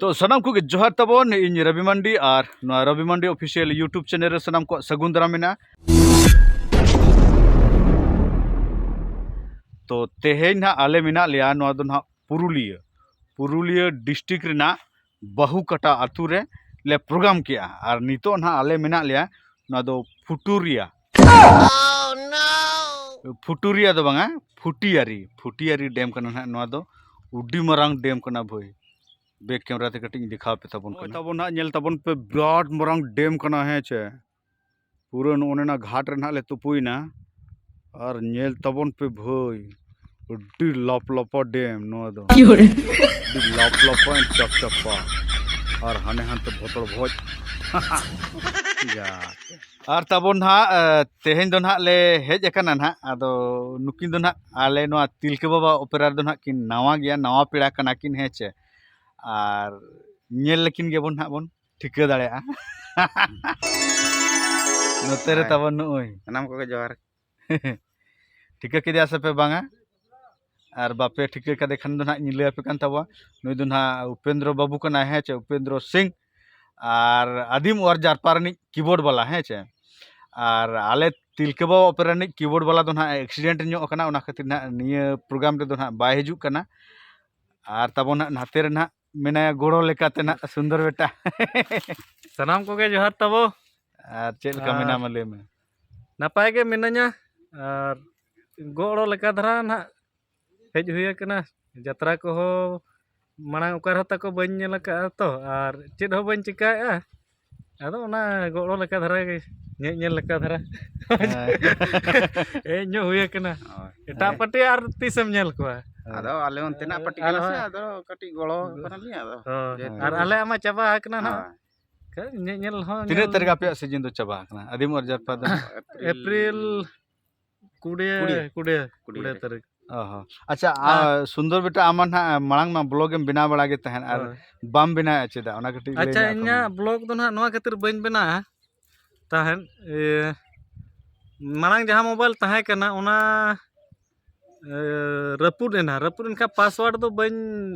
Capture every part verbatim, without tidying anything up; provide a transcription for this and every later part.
ᱛᱚ ᱥᱟᱱᱟᱢ ᱠᱚᱜᱮ ᱡᱚᱦᱟᱨ ᱛᱟᱵᱚᱱ, ᱤᱧ ᱨᱚᱵᱤ ᱢᱟᱱᱰᱤ ᱟᱨ ᱱᱚᱣᱟ ᱨᱚᱵᱤ ᱢᱟᱱᱰᱤ ᱚᱯᱷᱤᱥᱤᱭᱟᱞ YouTube ᱪᱮᱱᱮᱞ ᱨᱮ ᱥᱟᱱᱟᱢ ᱠᱚᱣᱟᱜ ᱥᱟᱹᱜᱩᱱ ᱫᱟᱨᱟᱢ ᱢᱮᱱᱟᱜᱼᱟ᱾ ᱛᱚ ᱛᱮᱦᱮᱧ ᱱᱟᱦᱟᱜ ᱟᱞᱮ ᱢᱮᱱᱟᱜ ᱞᱮᱭᱟ ᱱᱚᱣᱟ ᱫᱚ ᱱᱟᱦᱟᱜ ᱯᱩᱨᱩᱞᱤᱭᱟᱹ, ᱯᱩᱨᱩᱞᱤᱭᱟᱹ ᱰᱤᱥᱴᱨᱤᱠᱴ ᱨᱮᱱᱟᱜ ᱵᱟᱹᱦᱩᱠᱟᱴᱟ ᱟᱹᱛᱩ ᱨᱮ ᱞᱮ ᱯᱨᱳᱜᱨᱟᱢ ᱠᱮᱜᱼᱟ᱾ ᱟᱨ ᱱᱤᱛᱚᱜ ᱱᱟᱦᱟᱜ ᱟᱞᱮ ᱢᱮᱱᱟᱜ ᱞᱮᱭᱟ ᱱᱚᱣᱟ ᱫᱚ ᱯᱷᱩᱴᱩᱨᱤᱭᱟ, ᱯᱷᱩᱴᱩᱨᱤᱭᱟ ᱫᱚ ᱵᱟᱝᱟ, ᱯᱷᱩᱴᱤᱭᱟᱨᱤ, ᱯᱷᱩᱴᱤᱭᱟᱨᱤ ᱰᱮᱢ ᱠᱟᱱᱟ ᱱᱟᱦᱟᱜ ᱱᱚᱣᱟ ᱫᱚ᱾ ᱟᱹᱰᱤ ᱢᱟᱨᱟᱝ ᱰᱮᱢ ᱠᱟᱱᱟ ᱵᱷᱟᱹᱭ, ᱵᱮᱠ ᱠᱮᱢᱮᱨᱟ ᱛᱮ ᱠᱟᱹᱴᱤᱡ ᱤᱧ ᱫᱮᱠᱷᱟᱣ ᱯᱮ ᱛᱟᱵᱚᱱ ᱱᱚᱜᱼᱚᱭ ᱠᱟᱱᱟ᱾ ᱛᱟᱵᱚᱱ ᱱᱟᱦᱟᱜ ᱧᱮᱞ ᱛᱟᱵᱚᱱ ᱯᱮ, ᱵᱤᱨᱟᱴ ᱢᱟᱨᱟᱝ ᱰᱮᱢ ᱠᱟᱱᱟ, ᱦᱮᱸ ᱪᱮ? ᱯᱩᱨᱟᱹ ᱱᱚᱜᱼᱚ ᱱᱟ ᱜᱷᱟᱴ ᱨᱮ ᱱᱟᱦᱟᱜ ᱞᱮ ᱛᱩᱯᱩᱭᱮᱱᱟ᱾ ᱟᱨ ᱧᱮᱞ ᱛᱟᱵᱚᱱ ᱯᱮ ᱵᱷᱟᱹᱭ, ᱟᱹᱰᱤ ᱞᱟᱯ ᱞᱟᱯᱟ ᱰᱮᱢ ᱱᱚᱣᱟ ᱫᱚ᱾ ᱟᱹᱰᱤ ᱞᱟᱯ ᱞᱟᱯᱟ ᱪᱟᱯ ᱪᱟᱯᱟ᱾ ᱟᱨ ᱦᱟᱱᱮ ᱦᱟᱱᱛᱮ ᱵᱷᱚᱛᱚᱲ ᱵᱷᱚᱡ᱾ ᱡᱟ᱾ ᱟᱨ ᱛᱟᱵᱚᱱ ᱱᱟᱦᱟᱜ, ᱮ, ᱛᱮᱦᱮᱧ ᱫᱚ ᱱᱟᱦᱟᱜ ᱞᱮ ᱦᱮᱡ ᱟᱠᱟᱱᱟ ᱱᱟᱦᱟᱜ᱾ ᱟᱫᱚ ᱱᱩᱠᱤᱱ ᱫᱚ ᱱᱟᱦᱟᱜ ᱟᱞᱮ ᱱᱚᱣᱟ ᱛᱤᱞᱠᱟᱹ ᱵᱟᱵᱟ ᱚᱯᱮᱨᱟ ᱨᱮᱫᱚ ᱱᱟᱦᱟᱜ ᱠᱤᱱ ᱱᱟᱣᱟ ᱜᱮᱭᱟ, ᱱᱟᱣᱟ ᱯᱮᱲᱟ ᱠᱟᱱᱟ ᱠᱤᱱ, ᱦᱮᱸ ᱪᱮ᱾ ᱟᱨ ᱧᱮᱞ ᱞᱮᱠᱤᱱ ᱜᱮᱵᱚᱱ ᱱᱟᱦᱟᱜ ᱵᱚᱱ ᱴᱷᱤᱠᱟᱹ ᱫᱟᱲᱮᱭᱟᱜᱼᱟ᱾ ᱱᱚᱛᱮ ᱨᱮ ᱦᱳᱭ᱾ ᱛᱟᱵᱚᱱ ᱱᱩᱜᱼᱩᱭ᱾ ᱥᱟᱱᱟᱢ ᱠᱚᱜᱮ ᱡᱚᱦᱟᱨ᱾ ᱴᱷᱤᱠᱟᱹ ᱠᱮᱫᱮᱭᱟ ᱥᱮ ᱯᱮ ᱵᱟᱝᱟ? ᱟᱨ ᱵᱟᱯᱮ ᱴᱷᱤᱠᱟᱹ ᱠᱟᱫᱮ ᱠᱷᱟᱱ ᱫᱚ ᱱᱟᱦᱟᱜ ᱤᱧ ᱞᱟᱹᱭ ᱟᱯᱮ ᱠᱟᱱ ᱛᱟᱵᱚᱣᱟ᱾ ᱱᱩᱭ ᱫᱚ ᱱᱟᱦᱟᱜ ᱩᱯᱮᱱᱫᱨᱚ ᱵᱟᱹᱵᱩ ᱠᱟᱱᱟᱭ, ᱦᱮᱸ ᱪᱮ, ᱩᱯᱮᱱᱫᱨᱚ ᱥᱤᱝ᱾ ᱟᱨ ᱟᱹᱫᱤᱢ ᱚᱣᱟᱨ ᱡᱟᱨᱯᱟ ᱨᱤᱱᱤᱡ ᱠᱤᱵᱳᱨᱰ ᱵᱟᱞᱟ, ᱦᱮᱸ ᱪᱮ᱾ ᱟᱨ ᱟᱞᱮ ᱛᱤᱞᱠᱟᱹ ᱵᱟᱵᱟ ᱚᱯᱮᱨᱟ ᱨᱤᱱᱤᱡ ᱠᱤᱵᱳᱨᱰ ᱵᱟᱞᱟ ᱫᱚ ᱱᱟᱦᱟᱜ ᱮᱠᱥᱤᱰᱮᱱᱴ ᱧᱚᱜ ᱟᱠᱟᱱᱟ, ᱚᱱᱟ ᱠᱷᱟᱹᱛᱤᱨ ᱱᱟᱦᱟᱜ ᱱᱤᱭᱟᱹ ᱯᱨᱳᱜᱨᱟᱢ ᱨᱮᱫᱚ ᱱᱟᱦᱟᱜ ᱵᱟᱭ ᱦᱤᱡᱩᱜ ᱠᱟᱱᱟ᱾ ᱟᱨ ᱛᱟᱵᱚᱱ ᱱᱟᱦᱟᱜ ᱱᱟᱛᱮ ᱨᱮ ᱱᱟᱦᱟᱜ ᱢᱮᱱᱟᱭᱟ ᱜᱚᱲᱚ ᱞᱮᱠᱟᱛᱮ ᱱᱟᱦᱟᱜ ᱥᱩᱱᱫᱚᱨ ᱵᱮᱴᱟ᱾ ᱥᱟᱱᱟᱢ ᱠᱚᱜᱮ ᱡᱚᱦᱟᱨ ᱛᱟᱵᱚ᱾ ᱟᱨ ᱪᱮᱫ ᱞᱮᱠᱟ ᱟᱨ ᱢᱮᱱᱟᱢᱟ ᱞᱟᱹᱭ ᱢᱮ? ᱱᱟᱯᱟᱭ ᱜᱮ ᱢᱤᱱᱟᱹᱧᱟ᱾ ᱟᱨ ᱜᱚᱲᱚ ᱞᱮᱠᱟ ᱫᱷᱟᱨᱟ ᱱᱟᱦᱟᱜ ᱦᱮᱡ ᱦᱩᱭ ᱟᱠᱟᱱᱟ᱾ ᱡᱟᱛᱨᱟ ᱠᱚᱦᱚᱸ ᱢᱟᱲᱟᱝ ᱚᱠᱟ ᱨᱮᱦᱚᱸ ᱛᱟᱠᱚ ᱵᱟᱹᱧ ᱧᱮᱞ ᱟᱠᱟᱫᱼᱟ ᱛᱚ, ᱟᱨ ᱪᱮᱫ ᱦᱚᱸ ᱵᱟᱹᱧ ᱪᱤᱠᱟᱹᱭᱮᱫᱼᱟ᱾ ᱟᱫᱚ ᱚᱱᱟ ᱜᱚᱲᱚ ᱞᱮᱠᱟ ᱫᱷᱟᱨᱟ ᱜᱮ, ᱧᱮᱞ ᱧᱮᱞ ᱞᱮᱠᱟ ᱫᱷᱟᱨᱟ ᱦᱮᱸ᱾ ᱦᱮᱡ ᱧᱚᱜ ᱦᱩᱭ ᱟᱠᱟᱱᱟ᱾ ᱦᱳᱭ᱾ ᱮᱴᱟᱜ ᱦᱮᱸ᱾ ᱯᱟᱹᱴᱤ ᱟᱨ ᱛᱤᱥᱮᱢ ᱧᱮᱞ ᱠᱚᱣᱟ? ᱟᱫᱚ ᱟᱞᱮ ᱚᱱᱛᱮᱱᱟᱜ ᱯᱟᱹᱴᱤ ᱟᱨ ᱠᱟᱱᱟ ᱥᱮ, ᱦᱚᱸ ᱟᱫᱚ ᱠᱟᱹᱴᱤᱡ ᱜᱚᱲᱚ ᱠᱟᱱᱟᱞᱤᱧ ᱟᱫᱚ᱾ ᱦᱚᱸ᱾ ᱡᱮᱦᱮᱛᱩ ᱟᱨ ᱟᱞᱮᱭᱟᱜ ᱢᱟ ᱪᱟᱵᱟ ᱟᱠᱟᱱᱟ ᱱᱟᱦᱟᱜ᱾ ᱦᱳᱭ᱾ ᱧᱮ-, ᱧᱮᱞ ᱦᱚᱸ ᱛᱤᱱᱟᱹᱜ ᱧᱮᱞ ᱛᱟᱹᱨᱤᱠᱷ ᱟᱯᱮᱭᱟᱜ ᱥᱤᱡᱤᱱ ᱫᱚ ᱪᱟᱵᱟ ᱟᱠᱟᱱᱟ? ᱟᱹᱫᱤᱢ ᱚᱣᱟᱨ ᱡᱟᱨᱯᱟ ᱫᱚ? ᱮᱯᱨᱤᱞ ᱠᱩᱲᱤ, ᱠᱩᱲᱤ᱾ ᱠᱩᱲᱤ, ᱠᱩᱲᱤ᱾ ᱠᱩᱲᱤ ᱛᱟᱹᱨᱤᱠᱷ᱾ ᱚ ᱦᱚᱸ᱾ ᱟᱪᱪᱷᱟ, ᱟᱨ ᱟᱨ ᱥᱩᱱᱫᱚᱨ ᱵᱮᱴᱟ, ᱟᱢ ᱢᱟ ᱱᱟᱦᱟᱜ ᱢᱟᱲᱟᱝ ᱢᱟ ᱵᱞᱚᱜ ᱮᱢ ᱵᱮᱱᱟᱣ ᱵᱟᱲᱟ ᱜᱮ ᱛᱟᱦᱮᱸᱫ, ᱟᱨ ᱦᱳᱭ᱾ ᱵᱟᱢ ᱵᱮᱱᱟᱣᱮᱫᱼᱟ ᱪᱮᱫᱟᱜ? ᱚᱱᱟ ᱠᱟᱹᱴᱤᱡ ᱞᱟᱹᱭ ᱟᱪᱪᱷᱟ, ᱧᱚᱜ ᱟᱠᱚ ᱢᱮ᱾ ᱤᱧᱟᱹᱜ ᱵᱞᱚᱜ ᱫᱚ ᱱᱟᱦᱟᱜ ᱱᱚᱣᱟ ᱠᱷᱟᱹᱛᱤᱨ ᱵᱟᱹᱧ ᱵᱮᱱᱟᱣᱟ ᱛᱟᱦᱮᱸᱫ, ᱤᱭᱟᱹ, ᱢᱟᱲᱟᱝ ᱡᱟᱦᱟᱸ ᱢᱳᱵᱟᱭᱤᱞ ᱛᱟᱦᱮᱸ ᱠᱟᱱᱟ, ᱚᱱᱟ, ᱮ, ᱨᱟᱹᱯᱩᱫ ᱮᱱᱟ᱾ ᱨᱟᱹᱯᱩᱫ ᱮᱱ ᱠᱷᱟᱱ ᱯᱟᱥᱣᱟᱨᱰ ᱫᱚ ᱵᱟᱹᱧ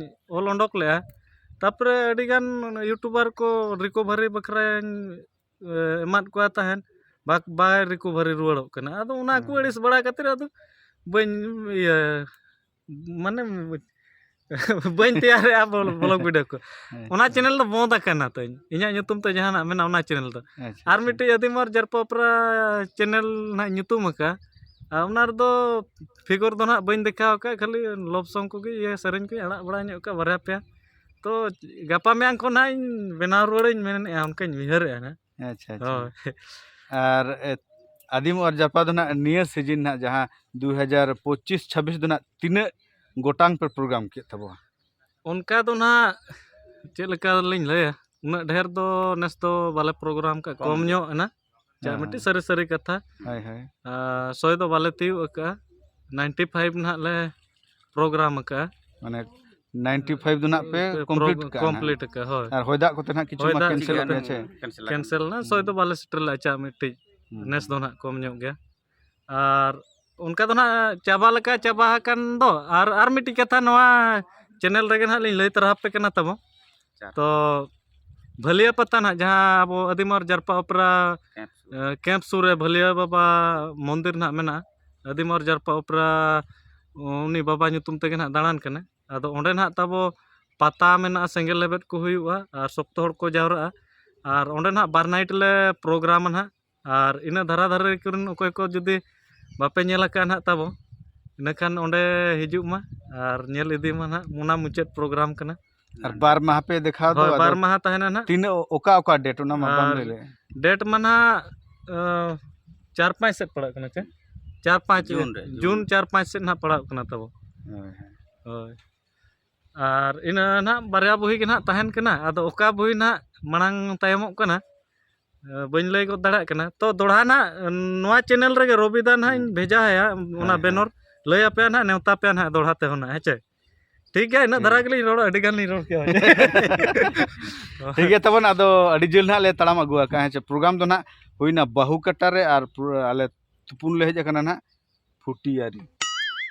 ᱚᱞ ᱚᱰᱚᱠ ᱞᱮᱜᱼᱟ᱾ ᱛᱟᱯᱚᱨᱮ ᱟᱹᱰᱤᱜᱟᱱ ᱤᱭᱩᱴᱩᱵᱟᱨ ᱠᱚ ᱨᱤᱠᱳᱵᱷᱟᱨᱤ ᱵᱟᱠᱷᱨᱟᱧ ᱮ, ᱮᱢᱟᱫ ᱠᱚᱣᱟ ᱛᱟᱦᱮᱸᱫ, ᱵᱟᱠ-, ᱵᱟᱭ ᱨᱤᱠᱳᱵᱷᱟᱨᱤ ᱨᱩᱣᱟᱹᱲᱚᱜ ᱠᱟᱱᱟ᱾ ᱟᱫᱚ ᱚᱱᱟ ᱠᱚ ᱦᱮᱸ᱾ ᱟᱹᱲᱤᱥ ᱵᱟᱲᱟ ᱠᱟᱛᱮᱫ ᱟᱫᱚ ᱵᱟᱹᱧ ᱤᱭᱟᱹ ᱢᱟᱱᱮ ᱵᱟᱹᱧ ᱛᱮᱭᱟᱨᱮᱜᱼᱟ ᱵᱚᱞ-, ᱵᱞᱚᱜ ᱵᱷᱤᱰᱤᱭᱳ ᱠᱚ᱾ ᱚᱱᱟ ᱟᱪᱪᱷᱟ᱾ ᱪᱮᱱᱮᱞ ᱫᱚ ᱵᱚᱸᱫᱽ ᱟᱠᱟᱱᱟ ᱛᱟᱹᱧ, ᱤᱧᱟᱹᱜ ᱧᱩᱛᱩᱢ ᱛᱮ ᱡᱟᱦᱟᱱᱟᱜ ᱢᱮᱱᱟᱜᱼᱟ ᱚᱱᱟ ᱪᱮᱱᱮᱞ ᱫᱚ᱾ ᱟᱪᱪᱷᱟ, ᱟᱨ ᱟᱪᱪᱷᱟ᱾ ᱢᱤᱫᱴᱤᱡ ᱟᱹᱫᱤᱢ ᱟᱨ ᱡᱟᱨᱯᱟ ᱚᱯᱮᱨᱟ ᱪᱮᱱᱮᱞ ᱱᱟᱦᱟᱜ ᱧᱩᱛᱩᱢ ᱟᱠᱟᱫᱼᱟ, ᱟᱨ ᱚᱱᱟ ᱨᱮᱫᱚ ᱯᱷᱤᱜᱚᱨ ᱫᱚ ᱱᱟᱦᱟᱜ ᱵᱟᱹᱧ ᱫᱮᱠᱷᱟᱣ ᱟᱠᱟᱫᱼᱟ, ᱠᱷᱟᱹᱞᱤ ᱞᱚᱵᱽ ᱥᱚᱝ ᱠᱚᱜᱮ ᱤᱭᱟᱹ ᱥᱮᱨᱮᱧ ᱠᱚᱧ ᱟᱲᱟᱜ ᱵᱟᱲᱟ ᱧᱚᱜ ᱠᱟᱜᱼᱟ ᱵᱟᱨᱭᱟ ᱯᱮᱭᱟ᱾ ᱛᱚ ᱜᱟᱯᱟ ᱢᱮᱭᱟᱝ ᱠᱷᱚᱱ ᱱᱟᱦᱟᱜ ᱤᱧ ᱵᱮᱱᱟᱣ ᱨᱩᱣᱟᱹᱲᱟᱹᱧ ᱢᱮᱱᱮᱫᱼᱟ, ᱚᱱᱠᱟᱧ ᱩᱭᱦᱟᱹᱨᱮᱫᱼᱟ ᱱᱟᱦᱟᱜ᱾ ᱟᱪᱪᱷᱟ, ᱟᱪᱪᱷᱟ᱾ ᱦᱳᱭ᱾ ᱟᱨ, ᱮ, ᱟᱹᱫᱤᱢ ᱟᱨ ᱡᱟᱨᱯᱟ ᱫᱚ ᱱᱟᱦᱟᱜ ᱱᱤᱭᱟᱹ ᱥᱤᱡᱤᱱ ᱱᱟᱦᱟᱜ ᱡᱟᱦᱟᱸ ᱫᱩ ᱦᱟᱡᱟᱨ ᱯᱚᱸᱪᱤᱥ ᱪᱷᱟᱵᱵᱤᱥ ᱫᱚ ᱱᱟᱦᱟᱜ ᱛᱤᱱᱟᱹᱜ ᱜᱚᱴᱟᱝ ᱯᱮ ᱯᱨᱳᱜᱨᱟᱢ ᱠᱮᱫ ᱛᱟᱵᱚᱣᱟ? ᱚᱱᱠᱟ ᱫᱚ ᱱᱟᱦᱟᱜ ᱪᱮᱫ ᱞᱮᱠᱟ ᱞᱤᱧ ᱞᱟᱹᱭᱟ, ᱩᱱᱟᱹᱜ ᱰᱷᱮᱨ ᱫᱚ ᱱᱮᱥ ᱫᱚ ᱵᱟᱞᱮ ᱯᱨᱳᱜᱨᱟᱢ ᱠᱟᱜ, ᱠᱚᱢ ᱠᱚᱢ ᱜᱮ᱾ ᱧᱚᱜ ᱮᱱᱟ᱾ ᱪᱮᱫ ᱦᱮᱸ, ᱢᱤᱫᱴᱤᱡ ᱦᱮᱸ᱾ ᱥᱟᱹᱨᱤ ᱥᱟᱹᱨᱤ ᱠᱟᱛᱷᱟ᱾ ᱦᱳᱭ, ᱦᱳᱭ᱾ ᱟᱨ ᱥᱚᱭ ᱫᱚ ᱵᱟᱞᱮ ᱛᱤᱭᱳᱜ ᱟᱠᱟᱜᱼᱟ, ᱱᱟᱭᱤᱱᱴᱤ ᱯᱷᱟᱭᱤᱵᱷ ᱱᱟᱦᱟᱜ ᱞᱮ ᱯᱨᱳᱜᱨᱟᱢ ᱟᱠᱟᱜᱼᱟ᱾ ᱢᱟᱱᱮ ᱱᱟᱭᱤᱱᱴᱤ ᱯᱷᱟᱭᱤᱵᱷ ᱫᱚ ᱱᱟᱦᱟᱜ ᱯᱮ ᱯᱨᱳ-, ᱠᱚᱢᱯᱞᱤᱴ ᱠᱟᱜᱼᱟ ᱱᱟᱦᱟᱜ᱾ ᱠᱚᱢᱯᱞᱤᱴ ᱟᱠᱟᱜᱼᱟ, ᱦᱳᱭ᱾ ᱟᱨ ᱦᱚᱭ ᱫᱟᱜ ᱠᱚᱛᱮ ᱱᱟᱦᱟᱜ ᱠᱤᱪᱷᱩ ᱦᱚᱭ ᱢᱟ ᱫᱟᱜ ᱠᱮᱱᱥᱮᱞ ᱠᱚᱛᱮ ᱧᱚᱜ ᱪᱮ? ᱠᱮᱱᱥᱮᱞ ᱟᱠᱟᱱᱟ᱾ ᱠᱮᱱᱥᱮᱞ ᱮᱱᱟ, ᱥᱚᱭ ᱫᱚ ᱵᱟᱞᱮ ᱥᱮᱴᱮᱨ ᱞᱮᱫᱼᱟ ᱪᱮᱫ ᱢᱤᱫᱴᱤᱡ᱾ ᱦᱩᱸ, ᱱᱮᱥ ᱦᱩᱸ᱾ ᱫᱚ ᱱᱟᱦᱟᱜ ᱠᱚᱢ ᱧᱚᱜ ᱜᱮᱭᱟ᱾ ᱟᱨ ᱚᱱᱠᱟ ᱫᱚ ᱱᱟᱦᱟᱜ ᱪᱟᱵᱟ ᱞᱮᱠᱟ ᱪᱟᱵᱟ ᱟᱠᱟᱱ ᱫᱚ᱾ ᱟᱨ, ᱟᱨ ᱢᱤᱫᱴᱤᱡ ᱠᱟᱛᱷᱟ ᱱᱚᱣᱟ ᱪᱮᱱᱮᱞ ᱨᱮᱜᱮ ᱱᱟᱦᱟᱜ ᱞᱤᱧ ᱞᱟᱹᱭ ᱛᱚᱨᱟ ᱟᱯᱮ ᱠᱟᱱᱟ ᱛᱟᱵᱚ᱾ ᱟᱪᱪᱷᱟ᱾ ᱛᱚ ᱵᱷᱟᱹᱞᱤᱭᱟᱹ ᱯᱟᱛᱟ ᱱᱟᱦᱟᱜ, ᱡᱟᱦᱟᱸ ᱟᱵᱚ ᱟᱹᱫᱤᱢ ᱟᱨ ᱡᱟᱨᱯᱟ ᱚᱯᱮᱨᱟ, ᱠᱮᱢᱯ ᱥᱩᱨ᱾ ᱮ, ᱠᱮᱢᱯ ᱥᱩᱨ ᱨᱮ ᱵᱷᱟᱹᱞᱤᱭᱟᱹ ᱵᱟᱵᱟ ᱢᱚᱱᱫᱤᱨ ᱱᱟᱦᱟᱜ ᱢᱮᱱᱟᱜᱼᱟ᱾ ᱟᱹᱫᱤᱢ ᱟᱨ ᱡᱟᱨᱯᱟ ᱚᱯᱮᱨᱟ, ᱩᱱᱤ ᱵᱟᱵᱟ ᱧᱩᱛᱩᱢ ᱛᱮᱜᱮ ᱱᱟᱦᱟᱜ ᱫᱟᱬᱟᱱ ᱠᱟᱱᱟ᱾ ᱟᱫᱚ ᱚᱸᱰᱮ ᱱᱟᱦᱟᱜ ᱛᱟᱵᱚ ᱯᱟᱛᱟ ᱢᱮᱱᱟᱜᱼᱟ, ᱥᱮᱸᱜᱮᱞ ᱞᱮᱵᱮᱫ ᱠᱚ ᱦᱩᱭᱩᱜᱼᱟ ᱟᱨ ᱥᱚᱠᱛᱚ ᱦᱚᱲ ᱠᱚ ᱡᱟᱣᱨᱟᱜᱼᱟ᱾ ᱟᱨ ᱚᱸᱰᱮ ᱱᱟᱦᱟᱜ ᱵᱟᱨ ᱱᱟᱭᱤᱴ ᱞᱮ ᱯᱨᱳᱜᱨᱟᱢᱟ ᱱᱟᱦᱟᱜ᱾ ᱟᱨ ᱤᱱᱟᱹ ᱫᱷᱟᱨᱟ ᱫᱷᱟᱨᱮ ᱠᱚᱨᱮᱱ ᱚᱠᱚᱭ ᱠᱚ ᱡᱩᱫᱤ ᱵᱟᱯᱮ ᱧᱮᱞ ᱟᱠᱟᱫᱼᱟ ᱱᱟᱦᱟᱜ ᱛᱟᱵᱚ, ᱤᱱᱟᱹᱠᱷᱟᱱ ᱚᱸᱰᱮ ᱦᱤᱡᱩᱜ ᱢᱟ ᱟᱨ ᱧᱮᱞ ᱤᱫᱤ ᱢᱟ ᱱᱟᱦᱟᱜ᱾ ᱚᱱᱟ ᱢᱩᱪᱟᱹᱫ ᱯᱨᱳᱜᱨᱟᱢ ᱠᱟᱱᱟ᱾ ᱟᱨ ᱵᱟᱨ ᱢᱟᱦᱟ ᱯᱮ ᱫᱮᱠᱷᱟᱣ ᱫᱚ, ᱦᱳᱭ, ᱟᱫᱚ ᱵᱟᱨ ᱢᱟᱦᱟ ᱛᱟᱦᱮᱱᱟ ᱱᱟᱦᱟᱜ᱾ ᱛᱤᱱᱟᱹᱜ, ᱚᱠᱟ ᱚᱠᱟ ᱰᱮᱴ, ᱚᱱᱟ ᱢᱟ ᱵᱟᱢ ᱟᱨ ᱞᱟᱹᱭ ᱞᱮᱫ᱾ ᱰᱮᱴ ᱢᱟ ᱱᱟᱦᱟᱜ, ᱟᱸ, ᱪᱟᱨ ᱯᱟᱸᱪ ᱥᱮᱫ ᱯᱟᱲᱟᱜ ᱠᱟᱱᱟ ᱪᱮ? ᱪᱟᱨ ᱯᱟᱸᱪ, ᱡᱩᱱ ᱨᱮ, ᱡᱩᱱ ᱡᱩᱱ᱾ ᱪᱟᱨ ᱯᱟᱸᱪ ᱥᱮᱫ ᱱᱟᱦᱟᱜ ᱯᱟᱲᱟᱜ ᱠᱟᱱᱟ ᱛᱟᱵᱚ᱾ ᱦᱳᱭ, ᱦᱳᱭ᱾ ᱦᱳᱭ᱾ ᱟᱨ ᱤᱱᱟᱹ ᱱᱟᱦᱟᱜ ᱵᱟᱨᱭᱟ ᱵᱳᱭ ᱜᱮ ᱱᱟᱦᱟᱜ ᱛᱟᱦᱮᱱ ᱠᱟᱱᱟ, ᱟᱫᱚ ᱚᱠᱟ ᱵᱳᱭ ᱱᱟᱦᱟᱜ ᱢᱟᱲᱟᱝ ᱛᱟᱭᱚᱢᱚᱜ ᱠᱟᱱᱟ, ᱮ, ᱵᱟᱹᱧ ᱞᱟᱹᱭ ᱜᱚᱫ ᱫᱟᱲᱮᱭᱟᱜ ᱠᱟᱱᱟ᱾ ᱛᱚ ᱫᱚᱲᱦᱟ ᱱᱟᱦᱟᱜ ᱱᱚᱣᱟ ᱪᱮᱱᱮᱞ ᱨᱮᱜᱮ ᱨᱚᱵᱤ ᱫᱟ ᱱᱟᱦᱟᱜ ᱤᱧ ᱦᱮᱸ᱾ ᱵᱷᱮᱡᱟ ᱟᱭᱟ, ᱚᱱᱟ ᱦᱮᱸ, ᱦᱮᱸ᱾ ᱵᱮᱱᱚᱨ ᱞᱟᱹᱭ ᱟᱯᱮᱭᱟ ᱱᱟᱦᱟᱜ, ᱱᱮᱣᱛᱟ ᱯᱮᱭᱟ ᱱᱟᱦᱟᱜ ᱫᱚᱲᱦᱟ ᱛᱮᱦᱚᱸ ᱱᱟᱦᱟᱜ, ᱦᱮᱸ ᱪᱮ? ᱴᱷᱤᱠ ᱜᱮᱭᱟ, ᱤᱱᱟᱹᱜ ᱫᱷᱟᱨᱟ ᱦᱮᱸ᱾ ᱜᱮᱞᱤᱧ ᱨᱚᱲᱟ, ᱟᱹᱰᱤ ᱜᱟᱱ ᱞᱤᱧ ᱨᱚᱲ ᱠᱮᱜᱼᱟ᱾ ᱴᱷᱤᱠ ᱜᱮᱭᱟ ᱛᱟᱵᱚᱱ, ᱟᱫᱚ ᱟᱹᱰᱤ ᱡᱷᱟᱹᱞ ᱱᱟᱦᱟᱜ ᱞᱮ ᱛᱟᱲᱟᱢ ᱟᱹᱜᱩ ᱟᱠᱟᱫᱼᱟ, ᱦᱮᱸ ᱪᱮ? ᱯᱨᱳᱜᱨᱟᱢ ᱫᱚ ᱱᱟᱦᱟᱜ ᱦᱩᱭᱱᱟ ᱵᱟᱹᱦᱩ ᱠᱟᱴᱟ ᱨᱮ, ᱟᱨ ᱯᱩᱨᱟᱹ ᱟᱞᱮ ᱛᱩᱯᱩᱱ ᱞᱮ ᱦᱮᱡ ᱟᱠᱟᱱᱟ ᱱᱟᱦᱟᱜ ᱯᱷᱩᱴᱤᱭᱟᱨᱤ᱾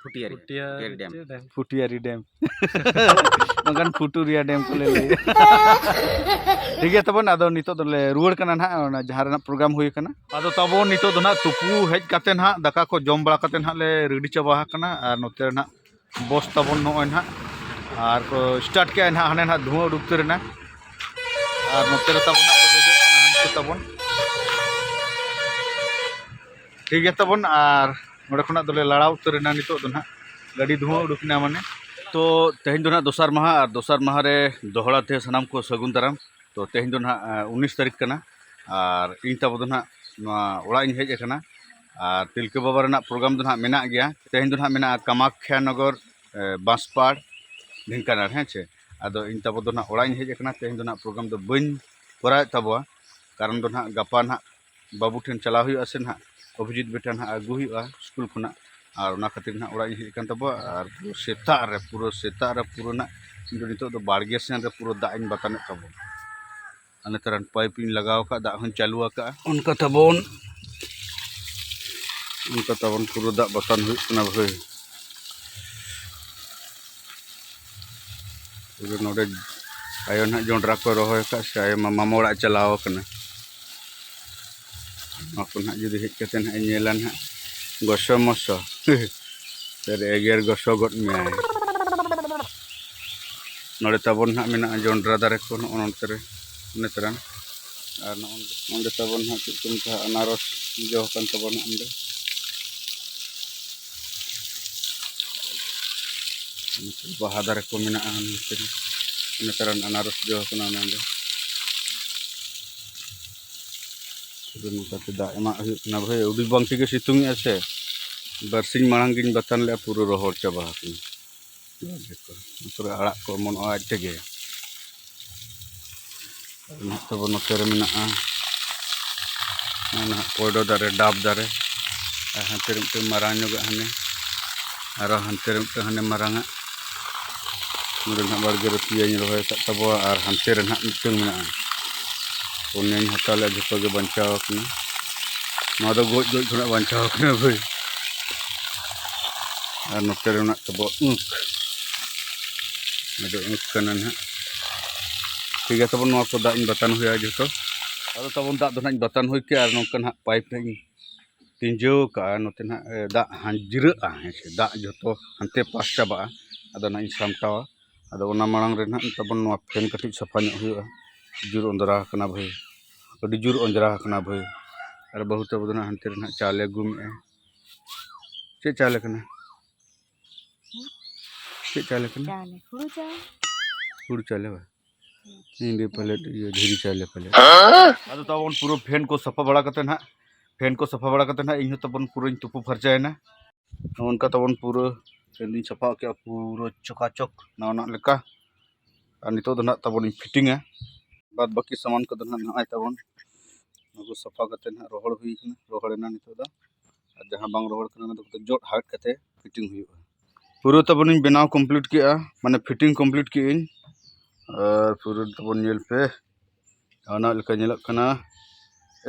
ᱯᱩᱴᱤᱭᱟᱹᱨᱤ ᱯᱩᱴᱤᱭᱟᱹᱨᱤ ᱰᱮᱢ᱾ ᱯᱩᱴᱤᱭᱟᱹᱨᱤ ᱰᱮᱢ᱾ ᱵᱟᱝᱠᱷᱟᱱ ᱯᱷᱩᱴᱩᱨᱤᱭᱟ ᱰᱮᱢ ᱠᱚ ᱞᱟᱹᱭ ᱞᱟᱹᱭᱟ᱾ ᱴᱷᱤᱠ ᱜᱮᱭᱟ, ᱛᱟᱵᱚᱱ ᱟᱫᱚ ᱱᱤᱛᱚᱜ ᱫᱚᱞᱮ ᱨᱩᱣᱟᱹᱲ ᱠᱟᱱᱟ ᱱᱟᱦᱟᱜ, ᱚᱱᱟ ᱡᱟᱦᱟᱸ ᱨᱮᱱᱟᱜ ᱯᱨᱳᱜᱨᱟᱢ ᱦᱩᱭ ᱠᱟᱱᱟ᱾ ᱟᱫᱚ ᱛᱟᱵᱚᱱ ᱱᱤᱛᱚᱜ ᱫᱚ ᱱᱟᱦᱟᱜ ᱛᱩᱯᱩ ᱦᱮᱡ ᱠᱟᱛᱮ ᱱᱟᱦᱟᱜ, ᱫᱟᱠᱟ ᱠᱚ ᱡᱚᱢ ᱵᱟᱲᱟ ᱠᱟᱛᱮ ᱱᱟᱦᱟᱜ ᱞᱮ ᱨᱮᱰᱤ ᱪᱟᱵᱟ ᱟᱠᱟᱱᱟ᱾ ᱟᱨ ᱱᱚᱛᱮ ᱨᱮ ᱱᱟᱦᱟᱜ ᱵᱚᱥ ᱛᱟᱵᱚᱱ ᱱᱚᱜᱼᱚᱭ ᱱᱟᱦᱟᱜ, ᱟᱨ ᱠᱚ ᱥᱴᱟᱨᱴ ᱠᱮᱜᱼᱟ ᱱᱟᱦᱟᱜ, ᱦᱟᱱᱮ ᱱᱟᱦᱟᱜ ᱫᱷᱩᱣᱟᱹ ᱩᱰᱩᱠ ᱩᱛᱟᱹᱨ ᱮᱱᱟ᱾ ᱟᱨ ᱱᱚᱛᱮ ᱨᱮ ᱛᱟᱵᱚᱱ ᱱᱟᱦᱟᱜ ᱠᱚ ᱫᱮᱡᱚᱜ ᱠᱟᱱᱟ ᱦᱟᱱᱠᱩ ᱛᱟᱵᱚᱱ᱾ ᱴᱷᱤᱠ ᱜᱮᱭᱟ ᱛᱟᱵᱚᱱ, ᱟᱨ ᱱᱚᱰᱮ ᱠᱷᱚᱱᱟᱜ ᱫᱚᱞᱮ ᱞᱟᱲᱟᱣ ᱩᱛᱟᱹᱨ ᱮᱱᱟ ᱱᱤᱛᱚᱜ ᱫᱚ ᱱᱟᱦᱟᱜ᱾ ᱜᱟᱹᱰᱤ ᱫᱷᱩᱣᱟᱹ ᱩᱰᱩᱠ ᱮᱱᱟ ᱢᱟᱱᱮ᱾ ᱛᱚ ᱛᱮᱦᱮᱧ ᱫᱚ ᱱᱟᱦᱟᱜ ᱫᱚᱥᱟᱨ ᱢᱟᱦᱟ, ᱟᱨ ᱫᱚᱥᱟᱨ ᱢᱟᱦᱟ ᱨᱮ ᱫᱚᱦᱲᱟ ᱛᱮ ᱥᱟᱱᱟᱢ ᱠᱚ ᱥᱟᱹᱜᱩᱱ ᱫᱟᱨᱟᱢ᱾ ᱛᱚ ᱛᱮᱦᱮᱧ ᱫᱚ ᱱᱟᱦᱟᱜ ᱩᱱᱤᱥ ᱛᱟᱹᱨᱤᱠᱷ ᱠᱟᱱᱟ, ᱟᱨ ᱤᱧ ᱛᱟᱵᱚ ᱫᱚ ᱱᱟᱦᱟᱜ ᱱᱚᱣᱟ ᱚᱲᱟᱜ ᱤᱧ ᱦᱮᱡ ᱟᱠᱟᱱᱟ᱾ ᱟᱨ ᱛᱤᱞᱠᱟᱹ ᱵᱟᱵᱟ ᱨᱮᱱᱟᱜ ᱯᱨᱳᱜᱨᱟᱢ ᱫᱚ ᱱᱟᱦᱟᱜ ᱢᱮᱱᱟᱜ ᱜᱮᱭᱟ᱾ ᱛᱮᱦᱮᱧ ᱫᱚ ᱱᱟᱦᱟᱜ ᱢᱮᱱᱟᱜᱼᱟ ᱠᱟᱢᱟᱠᱷᱭᱟ ᱱᱚᱜᱚᱨ, ᱮ, ᱵᱟᱸᱥᱯᱟᱲ, ᱰᱷᱮᱝᱠᱟᱱᱟᱞ, ᱦᱮᱸ ᱪᱮ᱾ ᱟᱫᱚ ᱤᱧ ᱛᱟᱵᱚ ᱫᱚ ᱱᱟᱦᱟᱜ ᱚᱲᱟᱜ ᱤᱧ ᱦᱮᱡ ᱟᱠᱟᱱᱟ᱾ ᱛᱮᱦᱮᱧ ᱫᱚ ᱱᱟᱦᱟᱜ ᱯᱨᱳᱜᱨᱟᱢ ᱫᱚ ᱵᱟᱹᱧ ᱠᱚᱨᱟᱣᱮᱫ ᱛᱟᱵᱚᱣᱟ, ᱠᱟᱨᱚᱱ ᱫᱚ ᱱᱟᱦᱟᱜ ᱜᱟᱯᱟ ᱱᱟᱦᱟᱜ ᱵᱟᱹᱵᱩ ᱴᱷᱮᱱ ᱪᱟᱞᱟᱣ ᱦᱩᱭᱩᱜᱼᱟ ᱥᱮ ᱱᱟᱦᱟᱜ ᱚᱵᱷᱤᱡᱤᱛ ᱵᱮᱴᱟ ᱱᱟᱦᱟᱜ ᱟᱹᱜᱩ ᱦᱩᱭᱩᱜᱼᱟ ᱥᱠᱩᱞ ᱠᱷᱚᱱᱟᱜ᱾ ᱟᱨ ᱚᱱᱟ ᱠᱷᱟᱹᱛᱤᱨ ᱱᱟᱦᱟᱜ ᱚᱲᱟᱜ ᱤᱧ ᱦᱮᱡ ᱟᱠᱟᱱ ᱛᱟᱵᱚᱣᱟ᱾ ᱟᱨ ᱯᱩᱨᱟᱹ ᱥᱮᱛᱟᱜ ᱨᱮ, ᱯᱩᱨᱟᱹ ᱥᱮᱛᱟᱜ ᱨᱮ ᱯᱩᱨᱟᱹ ᱱᱟᱦᱟᱜ ᱤᱧ ᱫᱚ ᱱᱤᱛᱚᱜ ᱫᱚ ᱵᱟᱲᱜᱮ ᱥᱮᱱ ᱨᱮ ᱯᱩᱨᱟᱹ ᱫᱟᱜ ᱤᱧ ᱵᱟᱛᱟᱱᱮᱫ ᱛᱟᱵᱚᱣᱟ᱾ ᱟᱨ ᱱᱮᱛᱟᱨ ᱯᱟᱭᱤᱯ ᱤᱧ ᱞᱟᱜᱟᱣ ᱟᱠᱟᱫ, ᱫᱟᱜ ᱦᱚᱸᱧ ᱪᱟᱹᱞᱩ ᱟᱠᱟᱫᱼᱟ᱾ ᱚᱱᱠᱟ ᱛᱟᱵᱚᱱ, ᱚᱱᱠᱟ ᱛᱟᱵᱚᱱ ᱯᱩᱨᱟᱹ ᱫᱟᱜ ᱵᱟᱛᱟᱱ ᱦᱩᱭᱩᱜ ᱠᱟᱱᱟ ᱵᱷᱟᱹᱭ᱾ ᱯᱩᱨᱟᱹ ᱱᱚᱰᱮ ᱟᱭᱳ ᱱᱟᱦᱟᱜ ᱡᱚᱸᱰᱨᱟ ᱠᱚ ᱨᱚᱦᱚᱭ ᱟᱠᱟᱫ ᱥᱮ, ᱟᱭᱳ ᱢᱟ ᱢᱟᱢᱟ ᱚᱲᱟᱜ ᱪᱟᱞᱟᱣ ᱟᱠᱟᱱᱟ᱾ ᱱᱚᱣᱟ ᱠᱚ ᱱᱟᱦᱟᱜ ᱡᱩᱫᱤ ᱦᱮᱡ ᱠᱟᱛᱮ ᱱᱟᱦᱟᱜ ᱮ ᱧᱮᱞᱟ ᱱᱟᱦᱟᱜ, ᱜᱚᱥᱚ ᱢᱚᱥᱚ᱾ ᱥᱟᱹᱨᱤ ᱮᱜᱮᱨ ᱜᱚᱥᱚ ᱜᱚᱫ ᱢᱮᱭᱟᱭ᱾ ᱱᱚᱰᱮ ᱛᱟᱵᱚᱱ ᱱᱟᱦᱟᱜ ᱢᱮᱱᱟᱜᱼᱟ ᱡᱚᱸᱰᱨᱟ ᱫᱟᱨᱮ ᱠᱚ, ᱱᱚᱜᱼᱚ ᱱᱚᱱᱛᱮ ᱨᱮ, ᱱᱚᱛᱮ ᱨᱮ᱾ ᱟᱨ ᱱᱚᱜᱼᱚ ᱱᱚᱰᱮ ᱛᱟᱵᱚᱱ ᱱᱟᱦᱟᱜ ᱪᱮᱫ ᱠᱚ ᱢᱮᱛᱟᱜᱼᱟ, ᱟᱱᱟᱨᱚᱥ ᱡᱚ ᱟᱠᱟᱱ ᱛᱟᱵᱚᱱᱟ ᱚᱸᱰᱮ᱾ ᱵᱟᱦᱟ ᱫᱟᱨᱮ ᱠᱚ ᱢᱮᱱᱟᱜᱼᱟ ᱱᱚᱛᱮ ᱨᱮ᱾ ᱱᱮᱛᱟᱨᱟᱱ ᱟᱱᱟᱨᱚᱥ ᱡᱚ ᱟᱠᱟᱱᱟ ᱚᱱᱟ ᱚᱸᱰᱮ᱾ ᱯᱩᱨᱟᱹ ᱱᱚᱝᱠᱟᱛᱮ ᱫᱟᱜ ᱮᱢᱟᱜ ᱦᱩᱭᱩᱜ ᱠᱟᱱᱟ ᱵᱷᱟᱹᱭ, ᱟᱹᱰᱤ ᱵᱟᱝ ᱴᱷᱤᱠᱮ ᱥᱤᱛᱩᱝ ᱮᱜᱼᱟ ᱥᱮ᱾ ᱵᱟᱨᱥᱤᱧ ᱢᱟᱲᱟᱝ ᱜᱤᱧ ᱵᱟᱛᱟᱱ ᱞᱮᱜᱼᱟ, ᱯᱩᱨᱟᱹ ᱨᱚᱦᱚᱲ ᱪᱟᱵᱟ ᱟᱠᱟᱱᱟ᱾ ᱯᱩᱨᱟᱹ ᱟᱲᱟᱜ ᱠᱚ ᱚᱢᱚᱱᱚᱜᱼᱟ ᱟᱡ ᱛᱮᱜᱮ᱾ ᱟᱨ ᱱᱟᱦᱟᱜ ᱛᱟᱵᱚ ᱱᱚᱛᱮ ᱨᱮ ᱢᱮᱱᱟᱜᱼᱟ, ᱱᱚᱜᱼᱚ ᱱᱟᱦᱟᱜ ᱯᱚᱭᱰᱚ ᱫᱟᱨᱮ, ᱰᱟᱵ ᱫᱟᱨᱮ, ᱟᱨ ᱦᱟᱱᱛᱮ ᱨᱮ ᱢᱤᱫᱴᱮᱱ ᱢᱟᱨᱟᱝ ᱧᱚᱜᱟᱜ ᱦᱟᱱᱮ, ᱟᱨᱚ ᱦᱟᱱᱛᱮ ᱨᱮ ᱢᱤᱫᱴᱮᱱ ᱦᱟᱱᱮ ᱢᱟᱨᱟᱝᱟᱜ᱾ ᱱᱚᱰᱮ ᱱᱟᱦᱟᱜ ᱵᱟᱲᱜᱮ ᱨᱮ ᱯᱮᱭᱟᱧ ᱨᱚᱦᱚᱭ ᱟᱠᱟᱫ ᱛᱟᱵᱚᱣᱟ, ᱟᱨ ᱦᱟᱱᱛᱮ ᱨᱮ ᱱᱟᱦᱟᱜ ᱢᱤᱫᱴᱟᱝ ᱢᱮᱱᱟᱜᱼᱟ᱾ ᱯᱩᱱᱭᱟᱧ ᱦᱟᱛᱟᱣ ᱞᱮᱫᱼᱟ, ᱡᱷᱚᱛᱚ ᱜᱮ ᱵᱟᱧᱪᱟᱣ ᱟᱠᱟᱱᱟ᱾ ᱱᱚᱣᱟ ᱫᱚ ᱜᱚᱡ ᱜᱚᱡ ᱠᱷᱚᱱᱟᱜ ᱵᱟᱧᱪᱟᱣ ᱟᱠᱟᱱᱟ ᱵᱷᱟᱹᱭ᱾ ᱟᱨ ᱱᱚᱛᱮ ᱨᱮ ᱢᱮᱱᱟᱜ ᱛᱟᱵᱚ ᱟᱹᱠᱷ᱾ ᱟᱫᱚ ᱟᱹᱠᱷ ᱠᱟᱱᱟ ᱱᱟᱦᱟᱜ᱾ ᱴᱷᱤᱠ ᱜᱮᱭᱟ, ᱛᱟᱵᱚᱱ ᱱᱚᱣᱟ ᱠᱚ ᱫᱟᱜ ᱤᱧ ᱵᱟᱛᱟᱱ ᱦᱩᱭᱟ ᱡᱚᱛᱚ᱾ ᱟᱫᱚ ᱛᱟᱵᱚᱱ ᱫᱟᱜ ᱫᱚ ᱱᱟᱦᱟᱜ ᱤᱧ ᱵᱟᱛᱟᱱ ᱦᱩᱭ ᱠᱮᱜᱼᱟ ᱟᱨ ᱱᱚᱝᱠᱟ ᱱᱟᱦᱟᱜ ᱯᱟᱭᱤᱯ ᱱᱟᱦᱟᱜ ᱤᱧ ᱛᱤᱸᱡᱟᱹᱣ ᱠᱟᱜᱼᱟ᱾ ᱱᱚᱛᱮ ᱱᱟᱦᱟᱜ, ᱮ, ᱫᱟᱜ ᱦᱟᱸᱡᱨᱟᱹᱜᱼᱟ, ᱦᱮᱸ ᱥᱮ, ᱫᱟᱜ ᱡᱚᱛᱚ ᱦᱟᱱᱛᱮ ᱯᱟᱥ ᱪᱟᱵᱟᱜᱼᱟ᱾ ᱟᱫᱚ ᱱᱟᱦᱟᱜ ᱤᱧ ᱥᱟᱢᱴᱟᱣᱟ᱾ ᱟᱫᱚ ᱚᱱᱟ ᱢᱟᱲᱟᱝ ᱨᱮ ᱱᱟᱦᱟᱜ ᱛᱟᱵᱚᱱ ᱱᱚᱣᱟ ᱯᱷᱮᱱ ᱠᱟᱹᱴᱤᱡ ᱥᱟᱯᱷᱟ ᱧᱚᱜ ᱦᱩᱭᱩᱜᱼᱟ᱾ ᱡᱳᱨ ᱚᱸᱡᱽᱨᱟ ᱟᱠᱟᱱᱟ ᱵᱷᱟᱹᱭ, ᱟᱹᱰᱤ ᱡᱳᱨ ᱚᱸᱡᱽᱨᱟ ᱟᱠᱟᱱᱟ ᱵᱷᱟᱹᱭ᱾ ᱟᱨ ᱵᱟᱹᱦᱩ ᱛᱟᱵᱚ ᱫᱚ ᱱᱟᱦᱟᱜ ᱦᱟᱱᱛᱮ ᱨᱮ ᱱᱟᱦᱟᱜ ᱪᱟᱣᱞᱮ ᱜᱩᱢᱮᱜᱼᱟ᱾ ᱪᱮᱫ ᱪᱟᱣᱞᱮ ᱠᱟᱱᱟ? ᱪᱮᱫ ᱪᱟᱣᱞᱮ ᱠᱟᱱᱟ? ᱪᱟᱣᱞᱮ, ᱦᱩᱲᱩ ᱪᱟᱣᱞᱮ᱾ ᱦᱩᱲᱩ ᱪᱟᱣᱞᱮ ᱵᱟ? ᱤᱧ ᱫᱚ ᱯᱟᱞᱮᱫ ᱤᱭᱟᱹ ᱫᱷᱤᱨᱤ ᱪᱟᱣᱞᱮ ᱯᱟᱞᱮᱫ᱾ ᱟᱫᱚ ᱛᱟᱵᱚᱱ ᱯᱩᱨᱟᱹ ᱯᱷᱮᱱ ᱠᱚ ᱥᱟᱯᱷᱟ ᱵᱟᱲᱟ ᱠᱟᱛᱮ ᱱᱟᱦᱟᱜ, ᱯᱷᱮᱱ ᱠᱚ ᱥᱟᱯᱷᱟ ᱵᱟᱲᱟ ᱠᱟᱛᱮ ᱱᱟᱦᱟᱜ ᱤᱧ ᱦᱚᱸ ᱛᱟᱵᱚᱱ ᱯᱩᱨᱟᱹᱧ ᱛᱩᱯᱩ ᱯᱷᱟᱨᱪᱟᱭᱮᱱᱟ᱾ ᱱᱚᱜᱼᱚ ᱱᱚᱝᱠᱟ ᱛᱟᱵᱚᱱ ᱯᱩᱨᱟᱹ ᱯᱷᱮᱱ ᱫᱚᱧ ᱥᱟᱯᱷᱟ ᱠᱮᱜᱼᱟ, ᱯᱩᱨᱟᱹ ᱪᱚᱠᱟᱪᱚᱠ ᱱᱟᱣᱟ ᱱᱟᱜ ᱞᱮᱠᱟ᱾ ᱟᱨ ᱱᱤᱛᱚᱜ ᱫᱚ ᱱᱟᱦᱟᱜ ᱛᱟᱵᱚᱱ ᱤᱧ ᱯᱷᱤᱴᱤᱝᱟ᱾ ᱵᱟᱫ ᱵᱟᱹᱠᱤ ᱥᱟᱢᱟᱱ ᱠᱚᱫᱚ ᱱᱟᱦᱟᱜ ᱱᱚᱜᱼᱚᱭ ᱛᱟᱵᱚᱱ ᱱᱚᱣᱟ ᱠᱚ ᱥᱟᱯᱷᱟ ᱠᱟᱛᱮ ᱱᱟᱦᱟᱜ ᱨᱚᱦᱚᱲ ᱦᱩᱭ ᱠᱟᱱᱟ, ᱨᱚᱦᱚᱲᱮᱱᱟ ᱱᱤᱛᱚᱜ ᱫᱚ᱾ ᱟᱨ ᱡᱟᱦᱟᱸ ᱵᱟᱝ ᱨᱚᱦᱚᱲ ᱠᱟᱱᱟ ᱚᱱᱟ ᱫᱚ ᱠᱟᱹᱴᱤᱡ ᱡᱚᱫ ᱦᱟᱣᱮᱫ ᱠᱟᱛᱮ ᱯᱷᱤᱴᱤᱝ ᱦᱩᱭᱩᱜᱼᱟ᱾ ᱯᱩᱨᱟᱹ ᱛᱟᱵᱚᱱᱤᱧ ᱵᱮᱱᱟᱣ ᱠᱚᱢᱯᱞᱤᱴ ᱠᱮᱜᱼᱟ, ᱢᱟᱱᱮ ᱯᱷᱤᱴᱤᱝ ᱠᱚᱢᱯᱞᱤᱴ ᱠᱮᱜᱼᱟᱹᱧ᱾ ᱟᱨ ᱯᱩᱨᱟᱹ ᱛᱟᱵᱚᱱ ᱧᱮᱞ ᱯᱮ, ᱚᱱᱟ ᱞᱮᱠᱟ ᱧᱮᱞᱚᱜ ᱠᱟᱱᱟ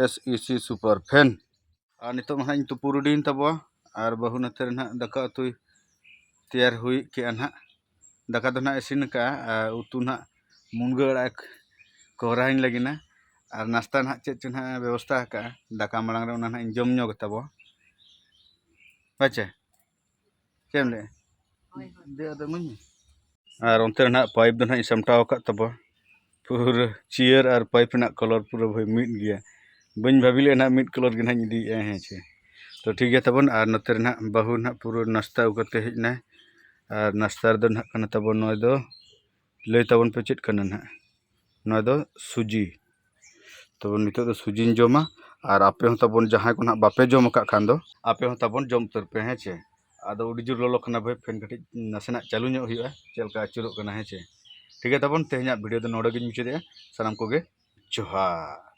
ᱮᱥ ᱤ ᱥᱤ ᱥᱩᱯᱟᱨ ᱯᱷᱮᱱ᱾ ᱟᱨ ᱱᱤᱛᱚᱜ ᱢᱟ ᱦᱟᱸᱜ ᱤᱧ ᱛᱩᱯᱩ ᱨᱮᱰᱤᱭᱮᱱ ᱛᱟᱵᱚᱣᱟ᱾ ᱟᱨ ᱵᱟᱹᱦᱩ ᱱᱚᱛᱮ ᱨᱮ ᱱᱟᱦᱟᱜ ᱫᱟᱠᱟ ᱩᱛᱩᱭ ᱛᱮᱭᱟᱨ ᱦᱩᱭ ᱠᱮᱜᱼᱟ ᱱᱟᱦᱟᱜ᱾ ᱫᱟᱠᱟ ᱫᱚ ᱱᱟᱦᱟᱜ ᱤᱥᱤᱱ ᱟᱠᱟᱜᱼᱟ, ᱟᱨ ᱩᱛᱩ ᱱᱟᱦᱟᱜ ᱢᱩᱱᱜᱟᱹ ᱟᱲᱟᱜ ᱠᱚᱦᱨᱟᱧ ᱞᱟᱹᱜᱤᱫ ᱱᱟ᱾ ᱟᱨ ᱱᱟᱥᱛᱟ ᱱᱟᱦᱟᱜ ᱪᱮᱫ ᱪᱚ ᱱᱟᱦᱟᱜ ᱵᱮᱵᱚᱥᱛᱷᱟ ᱟᱠᱟᱜᱼᱟ, ᱫᱟᱠᱟ ᱢᱟᱲᱟᱝ ᱨᱮ ᱚᱱᱟ ᱱᱟᱦᱟᱜ ᱤᱧ ᱡᱚᱢ ᱧᱚᱜ ᱛᱟᱵᱚᱣᱟ᱾ ᱟᱪᱪᱷᱟ, ᱪᱮᱫ ᱮᱢ ᱞᱟᱹᱭᱮᱜᱼᱟ? ᱦᱳᱭ, ᱦᱳᱭ᱾ ᱫᱮ, ᱟᱫᱚ ᱤᱢᱟᱹᱧ ᱢᱮ᱾ ᱟᱨ ᱚᱱᱛᱮ ᱨᱮ ᱱᱟᱦᱟᱜ ᱯᱟᱭᱤᱯ ᱫᱚ ᱱᱟᱦᱟᱜ ᱤᱧ ᱥᱟᱢᱴᱟᱣ ᱟᱠᱟᱫ ᱛᱟᱵᱚᱣᱟ᱾ ᱯᱩᱨᱟᱹ ᱪᱤᱭᱟᱹᱨ ᱟᱨ ᱯᱟᱭᱤᱯ ᱨᱮᱱᱟᱜ ᱠᱟᱞᱟᱨ ᱯᱩᱨᱟᱹ ᱵᱷᱟᱹᱭ ᱢᱤᱫ ᱜᱮᱭᱟ᱾ ᱵᱟᱹᱧ ᱵᱷᱟᱹᱵᱤ ᱞᱮᱫᱼᱟ ᱱᱟᱦᱟᱜ ᱢᱤᱫ ᱠᱟᱞᱟᱨ ᱜᱮ ᱱᱟᱦᱟᱜ ᱤᱧ ᱤᱫᱤᱭᱮᱫᱼᱟ, ᱦᱮᱸ ᱪᱮ᱾ ᱛᱚ ᱴᱷᱤᱠ ᱜᱮᱭᱟ ᱛᱟᱵᱚᱱ, ᱟᱨ ᱱᱚᱛᱮ ᱨᱮ ᱱᱟᱦᱟᱜ ᱵᱟᱹᱦᱩ ᱱᱟᱦᱟᱜ ᱯᱩᱨᱟᱹ ᱱᱟᱥᱛᱟ ᱟᱹᱜᱩ ᱠᱟᱛᱮ ᱦᱮᱡ ᱮᱱᱟᱭ᱾ ᱟᱨ ᱱᱟᱥᱛᱟ ᱨᱮᱫᱚ ᱱᱟᱦᱟᱜ ᱠᱟᱱᱟ ᱛᱟᱵᱚᱱ ᱱᱚᱜᱼᱚᱭ ᱫᱚ, ᱞᱟᱹᱭ ᱛᱟᱵᱚᱱ ᱯᱮ ᱪᱮᱫ ᱠᱟᱱᱟ ᱱᱟᱦᱟᱜ᱾ ᱱᱚᱣᱟ ᱫᱚ ᱥᱩᱡᱤ᱾ ᱛᱚᱵᱮ ᱱᱤᱛᱚᱜ ᱫᱚ ᱥᱩᱡᱤᱧ ᱡᱚᱢᱟ, ᱟᱨ ᱟᱯᱮ ᱦᱚᱸ ᱛᱟᱵᱚᱱ ᱡᱟᱦᱟᱸᱭ ᱠᱚ ᱱᱟᱦᱟᱜ ᱵᱟᱯᱮ ᱡᱚᱢ ᱟᱠᱟᱫ ᱠᱷᱟᱱ ᱫᱚ, ᱟᱯᱮ ᱦᱚᱸ ᱛᱟᱵᱚᱱ ᱡᱚᱢ ᱩᱛᱟᱹᱨ ᱯᱮ, ᱦᱮᱸ ᱪᱮ᱾ ᱟᱫᱚ ᱟᱹᱰᱤ ᱡᱳᱨ ᱞᱚᱞᱚ ᱠᱟᱱᱟ ᱵᱷᱟᱹᱭ, ᱯᱷᱮᱱ ᱠᱟᱹᱴᱤᱡ ᱱᱟᱥᱮᱱᱟᱜ ᱪᱟᱹᱞᱩ ᱧᱚᱜ ᱦᱩᱭᱩᱜᱼᱟ, ᱪᱮᱫ ᱞᱮᱠᱟ ᱟᱹᱪᱩᱨᱚᱜ ᱠᱟᱱᱟ, ᱦᱮᱸ ᱪᱮ᱾ ᱴᱷᱤᱠ ᱜᱮᱭᱟ ᱛᱟᱵᱚᱱ, ᱛᱮᱦᱮᱧᱟᱜ ᱵᱷᱤᱰᱤᱭᱳ ᱫᱚ ᱱᱚᱰᱮ ᱜᱤᱧ ᱢᱩᱪᱟᱹᱫᱮᱜᱼᱟ᱾ ᱥᱟᱱᱟᱢ ᱠᱚᱜᱮ ᱡᱚᱦᱟᱨ᱾